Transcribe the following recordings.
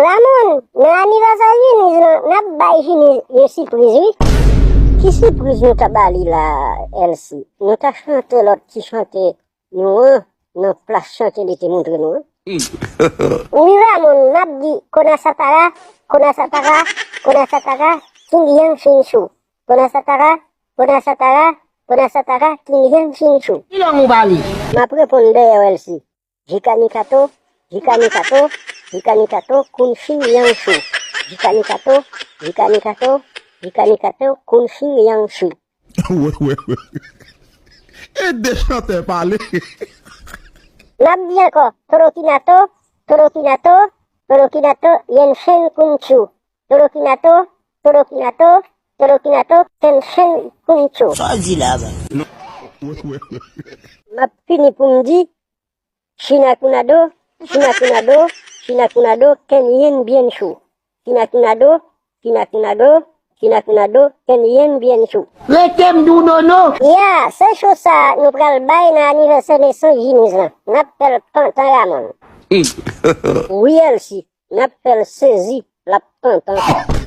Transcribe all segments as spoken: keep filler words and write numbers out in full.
Ramon, nan anivèsè Jiniz lan, n ap bay Jiniz yon sipriz, wi. Ki sipriz nou ta ba li la, Elsie? Nou ta chante lòt ti chante nou an, nan plas chante li te montre nou an. Wi, Ramon, m ap di, Konasatara, Konasatara, Konasatara, King Yang Shin Shu. Konasatara, Konasatara, Konasatara, King Yang Shin Shu. Ki lang ou pale? M ap reponn dèyè w, Elsie. Jikanikato, Jikanikato, Jikanikato, Kunshin Yang Shu. Jikanikato, Jikanikato, Jikanikato, Kunshin Yang Shu. Wi, wi, wi. E de chantè pale. M ap di ankò, Todokinato, Todokinato, Todokinato, Yenshen Kunchu. Todokinato, Todokinato, Todokinato, Kenshen Kunchu. Sa w di la, men? Wi, wi, wi. M ap fini pou m di, Shinakunado, Shinakunado, Shinakunado, Kenyen Byenshu. Shinakunado, Shinakunado, Shinakunado, Kenyen Byenshu. Rete m di w nono. Ya, se cho sa nou pral bay nan anivèsè nesans Jiniz lan. N ap fè l pantan Ramon. Wi, Elsie, n ap fè l sezi, l ap pantan.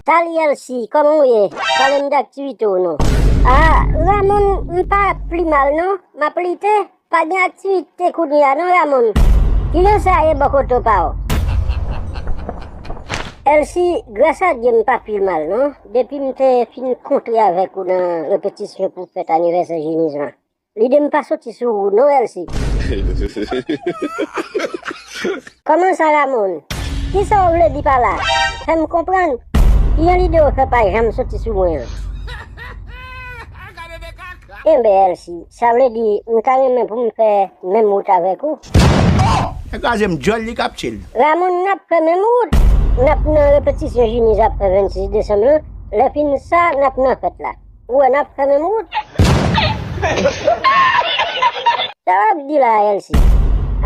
Sali Elsie, kòman w ye? Pale m de aktivite w non. A, Ramon, m pa pli mal non. M ap lite. Pa gen aktivite kounye a non, Ramon. Kijan sa ye bò kote w pa w? Elsie, gras a Dye m pa pi mal non. Depi m te fin kontre avèk ou nan repetisyon pou fèt anivèsè Jiniz lan, lide m pa soti sou ou non, Elsie. Kòman sa, Ramon? Kisa w vle di pa la? Fè m konprann. Kijan lide w fè pa janm soti sou mwen an? Enben, Elsie, sa vle di m ta renmen pou m fè menm wout avèk ou? Kraze m djòl li k ap tchil. Ramon, n ap fè menm wout. N ap nan repetisyon Jiniz ap fè vennsis desanm lan. Lè fin sa, n ap nan fèt la. Ou wè, n ap fè menm wout. Sa w ap di la, Elsie?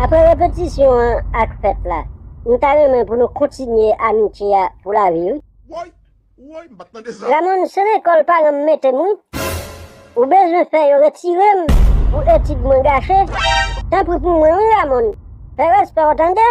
Apre repetisyon an ak fèt la, m ta renmen pou nou kontinye amitye a pou lavi, wi. Woy, woy, m pa t tande sa. Ramon, se lekòl paran m mete m, wi. Ou bezwen fè yo retire m pou etid mwen gache? Tanpri pou mwen, wi, Ramon. Fè respè w, tande?